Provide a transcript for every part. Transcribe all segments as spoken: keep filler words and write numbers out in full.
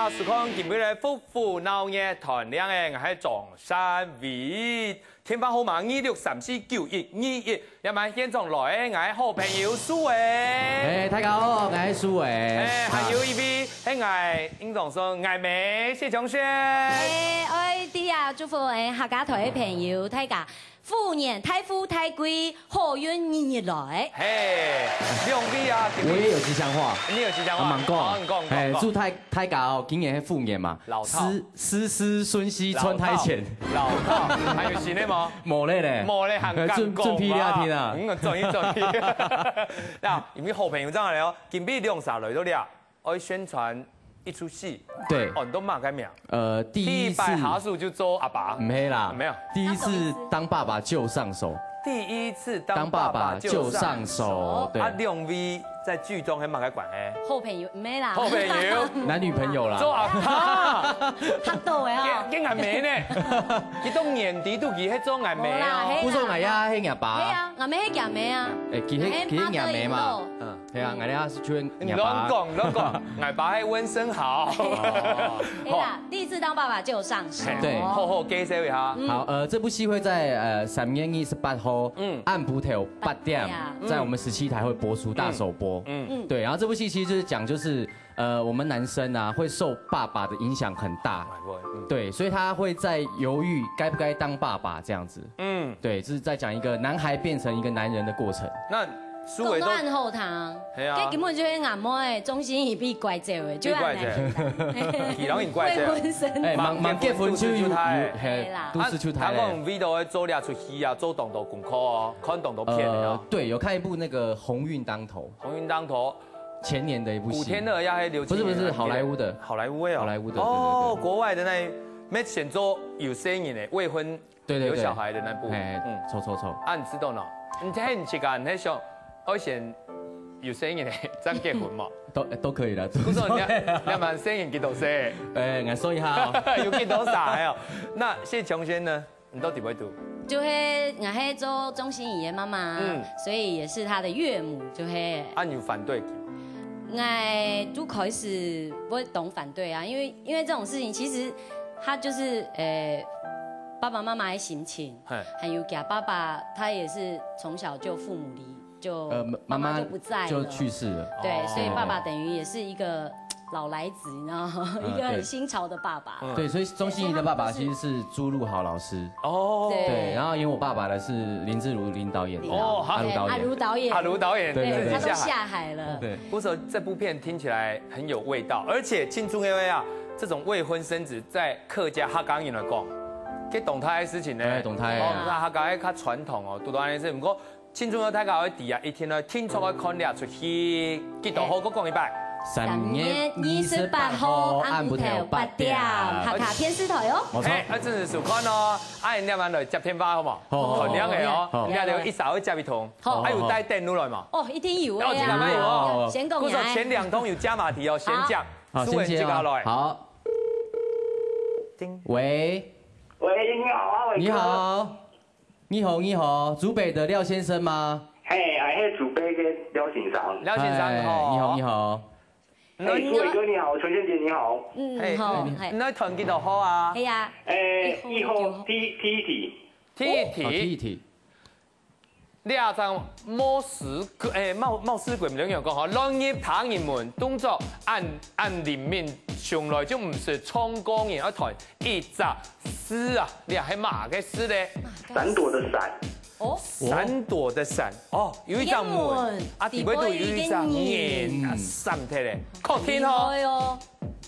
收看今晡日个福福鬧熱團練个，𠊎係張善偉，電話號碼二六三四九一二一。這擺現場來个，𠊎个好朋友蘇偉。哎，大家好，𠊎係蘇偉。哎，還有一位，係𠊎應當說𠊎妹謝瓊軒。哎，愛弟啊，祝福哎客家台个朋友，大家 虎年大富大貴，好運日日來。嘿，兩位啊，我也有吉祥話。你有吉祥話？啊，慢講。哦，你講，你講，哎，你講。祝大，大家哦，今年係虎年嘛，老套。事，事事順心賺大錢。老套，老套，還有新的嗎？無咧咧。無咧，還敢講嗎？準，準備你聽啊。嗯，準備，準備。那，因為好朋友正來哦，今晡日兩儕來到這， 愛宣傳一齣戲，對。哦，你做麼个名？呃，第一次，第一擺下手就做阿爸？沒啦，沒有。第一次當爸爸就上手。第一次當爸爸就上手。當爸爸就上手，對。啊，兩位在劇中係麼个關係？好朋友，沒啦。好朋友？男女朋友啦。做阿爸？嚇到的哦。跟，跟阿妹呢？佢到年底都佢係做阿妹哦。無啦，嘿啦。不是𠊎呀，係阿爸。係啊，阿妹係阿妹啊。哎，佢係，阿妹佢係阿妹嘛。嗯。 係啊，𠊎這下係全你亂講，亂講，𠊎爸係溫昇豪。哦。哎呀，第一次當爸爸就上手。嘿，對。好好介紹一下。嗯。好，呃，這部戲會在，呃，三月二十八號，嗯。暗晡頭八點，八點。在我們十七台會播出，大首播。嗯。嗯。對，然後這部戲其實就是講，就是，呃，我們男生啊，會受爸爸的影響很大。哎，我，嗯。對，所以他會在猶豫該不該當爸爸這樣子。 嗯。對，就是在講一個男孩變成一個男人的過程。那蘇偉都，都暗號他，係啊。這根本就係阿妹，鍾欣怡被拐走的，就恁樣。被拐走。佢人已經拐走。未婚生。哎，吂，吂結婚就有，有，嘿，係啦。都市出台咧。啊，聽講Vito做這齣戲啊，做當多功課哦，看當多片的哦。呃，對，有看一部那個《鴻運當頭》。《鴻運當頭》。前年的一部戲。古天樂也係劉青雲啊。不是，不是，好萊塢的。好萊塢的哦。好萊塢的，對，對，對。哦，國外的那一，沒選做有生人的，未婚 對，對，對。有小孩的那部。嘿，嗯。著，著，著。啊，你知道喏，你很奇怪，你很想，我選有生人的，這樣結婚嘛？都，都可以啦，不是，你要，你要蠻生人幾多歲？哎，𠊎算一下哦。有幾多歲哦？那謝瓊軒呢？你到底會讀？就係，𠊎係做鍾欣怡的媽媽，嗯。所以也是她的岳母，就係。啊，你有反對？ 𠊎就開始會當反對啊，因為，因為這種事情其實他就是，呃，爸爸媽媽的心情，嘿。還有佢爸爸，他也是從小就父母離，就呃，媽媽，媽媽就不在了。就去世了。對，哦。所以爸爸等於也是一個老來子，你知道嗎？嗯，一個很新潮的爸爸。對。嗯。對，所以鍾欣怡的爸爸其實是朱陸豪老師。 哦。對。對，然後演我爸爸的是林志儒林導演，哦，好。阿儒導演。阿儒導演。阿儒導演，對，對，對。自己下海。他都下海了。對。不是說這部片聽起來很有味道，而且慶祝因為啊，這種未婚生子在客家客家人來講，這當大个事情呢。哎，當大个。哦，啊。客家較傳統哦，都當然是，不過慶祝呢，大家會知啊，一定呢，聽說要看這齣戲，記得好好講一擺。三月二十八號暗晡頭八點，客家電視台哦。沒錯。嘿，啊，準時收看哦。 哎，你們來接電話好無？好，好，好。好，你好，好。你好，一儕會接一通。好。還有帶電話來嘛？哦，一定有的啊。哦，一定有哦。先講呀。故所前兩通有加碼題哦，先講。好。好，蘇文先接啊。接下來。好。叮。喂。喂，你好啊，偉哥。你好。你好，你好，竹北的廖先生嗎？嘿，哎，嘿，竹北的廖先生。廖先生，哎，好。你好，你好。 哎，蘇偉哥你好，陳先姐你好。嗯，嘿，好，嘿。你，你團幾多號啊？係啊。哎，一號，一號，第，第一題。第一題。哦，第一題。這張冒失鬼，哎，冒，冒失鬼，毋能用講吼，亂入他人門，動作恁，恁靈敏，從來就毋識唱歌人，愛團一隻字啊，這係麼个字咧？閃躲的閃。 哦。閃躲的閃，哦，有一張門，一個門，啊，底背有一隻人啊，底背有一個人。閃忒咧，確定哦？厲害哦。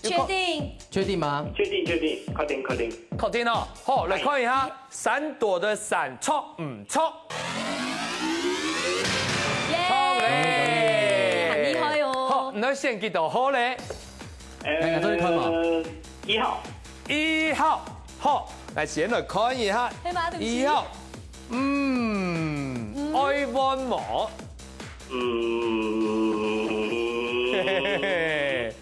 有確，確定？確定嗎？確定，確定，確定，確定。確定哦，好，來看一下，閃躲的閃，著毋著？耶！著咧。很厲害哦。好，你愛選幾多號咧？呃，來，來，做一看嘛。一號。一號，好，來，先來看一下。係嗎？對不起。一號。 嗯，嗯。愛換無？嗯。嘿嘿嘿。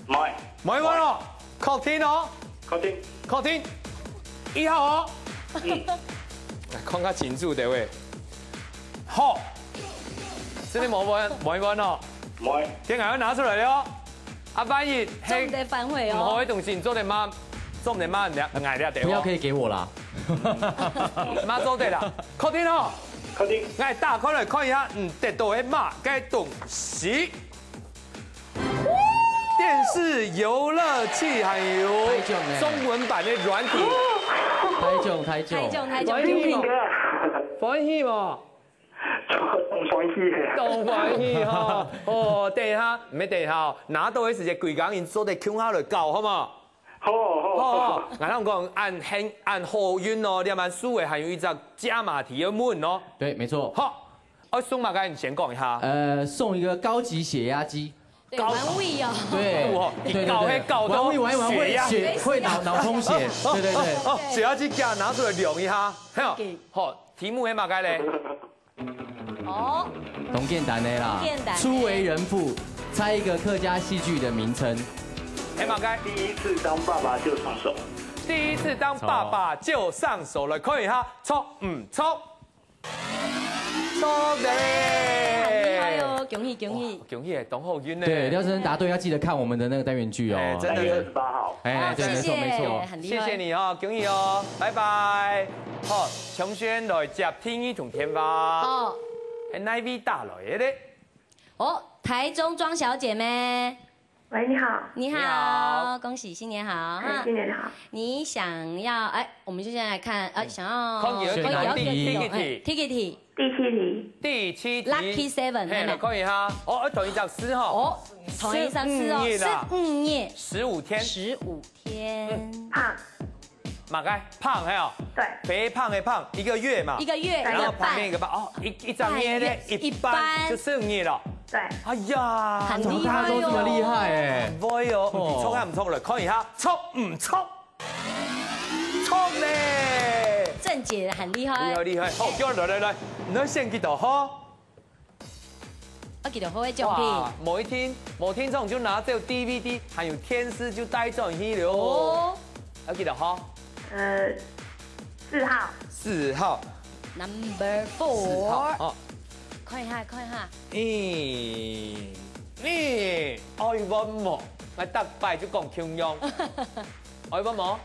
毋愛。毋愛換哦，確定哦？確定。確定。一號哦。嗯。來，看較清楚，對無？好。真的無換，無換哦。毋愛。電話要拿出來了哦。啊，萬一，嘿，做毋得反悔哦。毋好个東西，你做得嗎？做毋得嗎？你，𠊎這兜哦。不要可以給我啦。嘛做得啦，確定哦。確定。來，打開來看一下，嗯，得到个麼个東西？電視遊樂器，還有中文版个軟體。太重，太重。太重，太重。歡喜無？歡喜無？當歡喜个。當歡喜吼。哦，等一下，毋係等一下哦，拿到个時節，歸家人做得共下來搞，好無？好，好，好，好。好。𠊎同你講，恁幸，恁好運哦，這滿輸个還有一隻加碼題要問哦。對，沒錯。好，愛送麼个？你先講一下。呃，送一個高級血壓機。對，高玩味哦。對，有哦，對，對，你搞，對。搞到玩味，玩一玩，血壓。血，會腦，腦充血。對，對，對。哦，血壓機架拿出來量一下，嘿哦。OK。好，題目係麼个咧？哦，當簡單个啦。當簡單个。初為人父，猜一個客家戲劇的名稱。係麼个？第一次當爸爸就上手。第一次當爸爸就上手，來看一下，著毋著？著咧！厲害哦，恭喜恭喜！哇，恭喜，當好運呢。對，廖先生答對，要記得看我們的那個單元劇哦。哎，真的是。三月二十八號。哎，對，沒錯，謝謝，沒錯。很厲害。謝謝你哦，恭喜哦，拜拜。好， 長軒來接第二通電話。好。係哪位打來个咧？哦，台中莊小姐咩？喂，你好。你好，你好。恭喜新年好哈。哎，新年好。你想要，哎，我們就先來看，呃，嗯。想要，看你要選哪一題？哎，第幾題？第七題。第七題。Lucky Seven，嘿，來嘛。來看一下。哦，同一隻字吼。哦，同一隻字哦，十五日啦。十五日。十五天。十五天。嗯。胖。 麼个？胖，係哦？對。肥胖个胖，一個月嘛。一個月，然後旁邊一個半，哦，一，一隻月咧，半月，一半，一半就十五日了。對。哎呀，很厲害哦。怎麼大家都這麼厲害欸？會哦，哦。毋著啊，毋著了，看一下，著毋著？著咧！鄭姐很厲害。厲害，厲害。好，叫來，來，來，你要選幾多號？ 啊，幾多號个獎品？哇，無一定，無聽眾就拿走D V D，還有電視就帶轉去了哦。哦。啊，幾多號？呃，四號。四號。Number four。四號，哦。看一下，看一下。咦，你愛問無？𠊎逐擺就講共樣。 愛問無？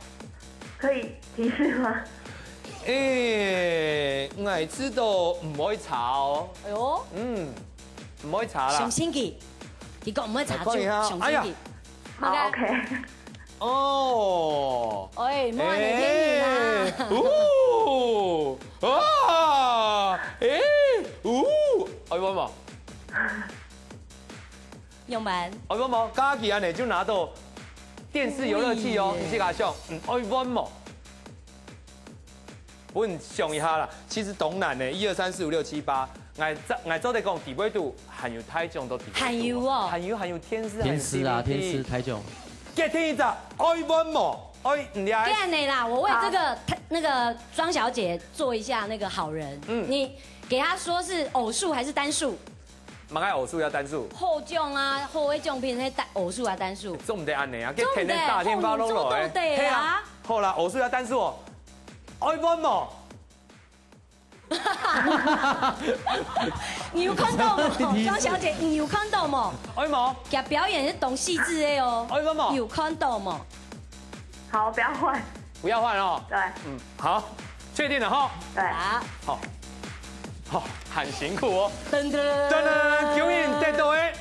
可以提示嗎？欸，𠊎知道毋會差哦。哎喲。嗯，毋會差啦。相信佢，佢講毋會差就相信佢。哎呀。好，OK。哦。哎，莫恁樣騙人啊。欸，哦，啊，欸，哦，愛問無？ 用完。哦，無，無，家己恁樣就拿到電視遊樂器哦，你自家想，嗯，愛換無？分你想一下啦，其實當難呢，一二三四五六七八，𠊎做，𠊎做得講，底背肚還有大眾都底背肚哦，還有哦。還有，還有電視，電視啊，還有D V D。電視大眾。決定一隻，愛換無？愛，你來。這樣的啦，我為這個，好。那個莊小姐做一下那個好人。嗯。你給她說是偶數還是單數？ 麼个偶數也單數？好獎啊，好个獎品，係單，偶數啊單數。做毋得恁樣啊，做毋得，該天天打電話攏來。好，你做到底啊。係啊，好啦，偶數也單數哦。愛換無？你有看到無？莊小姐，你有看到無？愛無？佢表演係當細緻个哦。愛換無？有看到無？ 好，不要換。不要換哦。對。嗯，好，確定了哈。對。好。好，好，很辛苦哦。噔噔。噔噔，恭喜你得到欸，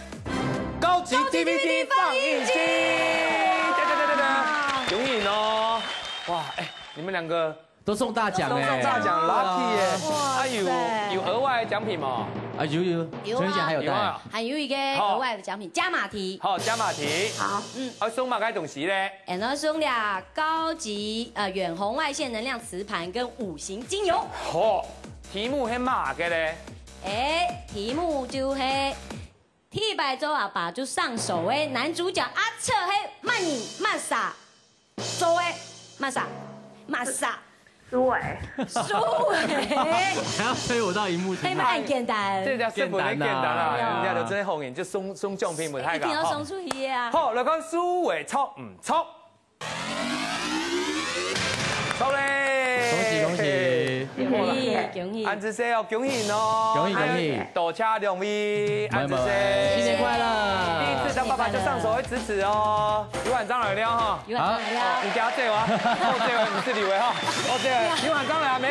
高級D V D放映機。噔噔噔噔噔，恭喜你哦。哇，欸，你們兩個都中大獎欸。都中大獎，lucky欸。哇塞。啊，有，有額外的獎品嗎？啊，有，有，有啊。陳小姐還有帶。有啊。還有一個額外的獎品，好。加碼題。好，加碼題。好。嗯。啊，送麼个東西咧？ 然後送了高級，呃，遠紅外線能量磁盤跟五行精油。好，題目係麼个咧？欸，題目就係第一擺做阿爸就上手个男主角阿策係麼人麼儕做个？麼儕？麼儕？ 蘇偉。蘇偉。還要推我到螢幕前。係嘛，很簡單。這叫是不是簡單啦？簡單啊。人家都真的紅人，就送，送獎品不太敢哈。一定要送出去啊。好，來看蘇偉著毋著？著咧。恭喜，恭喜。恭喜。恭喜！恁仔細哦，恭喜哦！恭喜恭喜！多謝兩位，恁仔細！新年快樂！第一次當爸爸就上手會支持哦。有碗章來了哈。有碗章來了。你家這碗，哦，這碗你是李維哈。哦，這碗，有碗章來了沒？